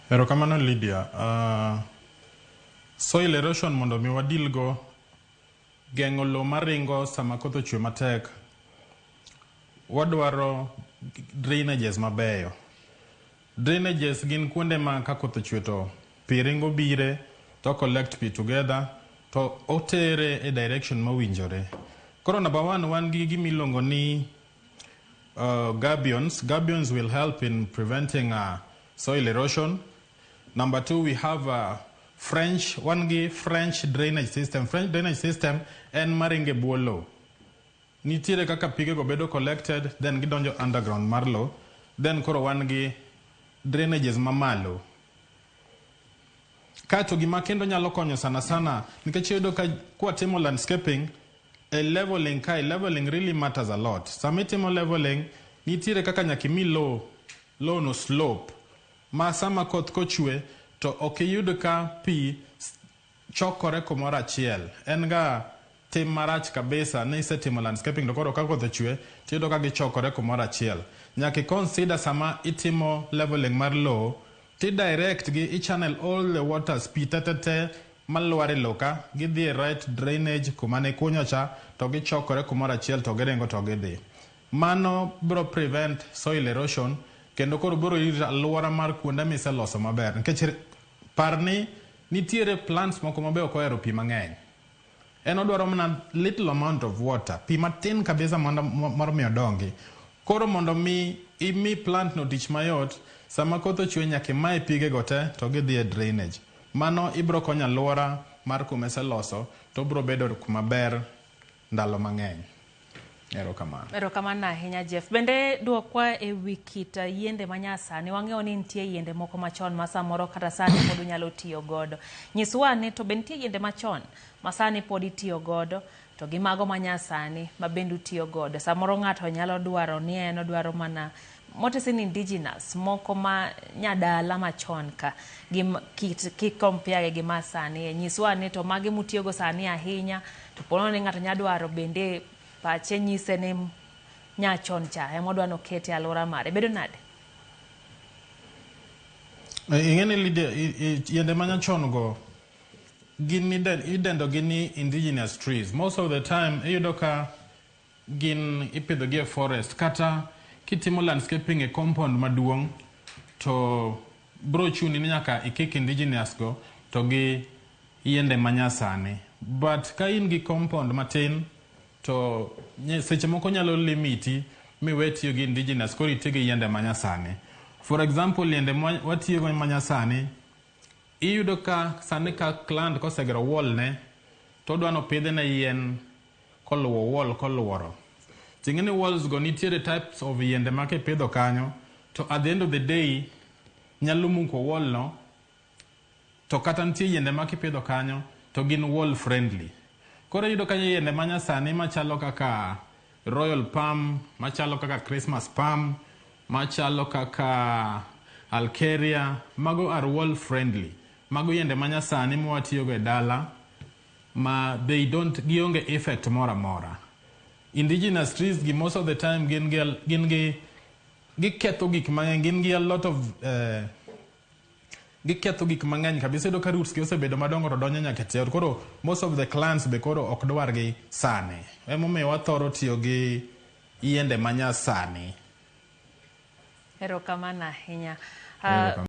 Erokamano, Lydia. Soil erosion, mondo mi wadeal go, geng'o lowo maringo sama koth ochwe matek, wadwaro drainages mabeyo. Drainages gin kuonde ma ka koth ochwe to pi ringo bire to collect pi together to otere e direction mowinjore. Koro number one, wan gi gima iluongo ni gabions. Gabions will help in preventing soil erosion. Number two, we have French, wan gi French drainage system. French drainage system en maringo e bwo lowo. Nitiere kaka pigego bedo collected, then gidonjo underground mar lowo. Then koro wan gi drainages mamalo. Kaeto gima kendo nyalo konyo sana sana, nikech iyudo ka kwatimo landscaping, e leveling kae, leveling really matters a lot. Sama itimo leveling, nitiere kaka nyaka imi lowo, lowo no slope ma sama koth kochwe to ok iyud ka pi chokore kumoro achiel. En ga tim marach kabisa ni isetimo landscaping to koro ka koth ochwe tiyudo ka gichokore kumoro achiel. Nyaka i consider sama itimo leveling mar lowo ti direct gi i channel all the waters, pi tetete malwar e lowo ka gidhi e right drainage kuma ne ikunyo cha to gichokore kumoro achiel to giringo to gidhi. Mano biro prevent soil erosion kendo koro biro rito alwora mar kuonde miseloso maber. Nikech par ni nitiere plants moko mabe ok ohero pi mang'eny. En odwaro mana little amount of water, pi matin kabisa mondo mar mi odongi. Koro mondo mi imi plant no tich mayot, sama koth ochwe nyaka imaye pigego te to gidhi e drainage. Mano ibiro konyo alwora mar kuma iseloso to obiro bedo kuma ber ndalo mang'eny. Erokamano. Erokamano ahinya, Jeff. Bende duokwa e wi kit yiende manyasani. Wang'eyo ni nitie yiende moko machon ma samoro kata sani pod unyalo tiyo godo. Nyiswa ni to be nitie yiende machon ma sani pod itiyo godo to gi mago manyasani ma bende utiyo godo. Samoro ng'ato nyalo dwaro ni en odwaro mana motisi ni indigenous moko ma nyadala machon ka gi kit ki compare gi masani. Nyiswa ni to mage mutiyogo sani ahinya to ponono ni ng'ato nyalo dwaro bende pache nyise ni nyachon cha ema odwa nokete e alwora mare. Bedo nade? Ing'e ni, Lydia, yiende manyachon go gin idendo gi ni indigenous trees. Most of the time iyudo ka gin ipidho gi e forest kata kitimo landscaping e compound maduong' to bro chuni ni nyaka ikik indigenous go to gi yiende manyasani. But ka in gi compound matin to seche moko nyalo limiti miwe tiyo gi indigenous koro iti gi yiende manyasani. For example, yiende ma watiyogo manyasani, iyudo ka sani ka client kosegero wall ne to odwa nopidhe ne yien koluwo wall koluoro. Ting'e ni walls go nitiere types of yiende ma kipidho kanyo to at the end of the day nyalo muko wall no, to kata nitie yiende ma kipidho kanyo to gin wall friendly. Koro iyudo ka yiende manyasani machalo kaka royal palm, machalo kaka Christmas palm, machalo kaka alcaria, mago are wall friendly. Mago yiende manyasani mwatiyogo e dala ma they don't, gionge effect moro amora. Indigenous trees gi most of the time gin gi giketho gik mang'eny, gin gi a lot of giketho gik mang'eny kabisa. Iyudo ka roots gi osebedo madongo to donjo nyaka e tie ot. Koro most of the clients be koro ok dwar gi sani. Emomiyo wathoro tiyo gi yiende manyasani. Erokamano ahinya. Erokamano.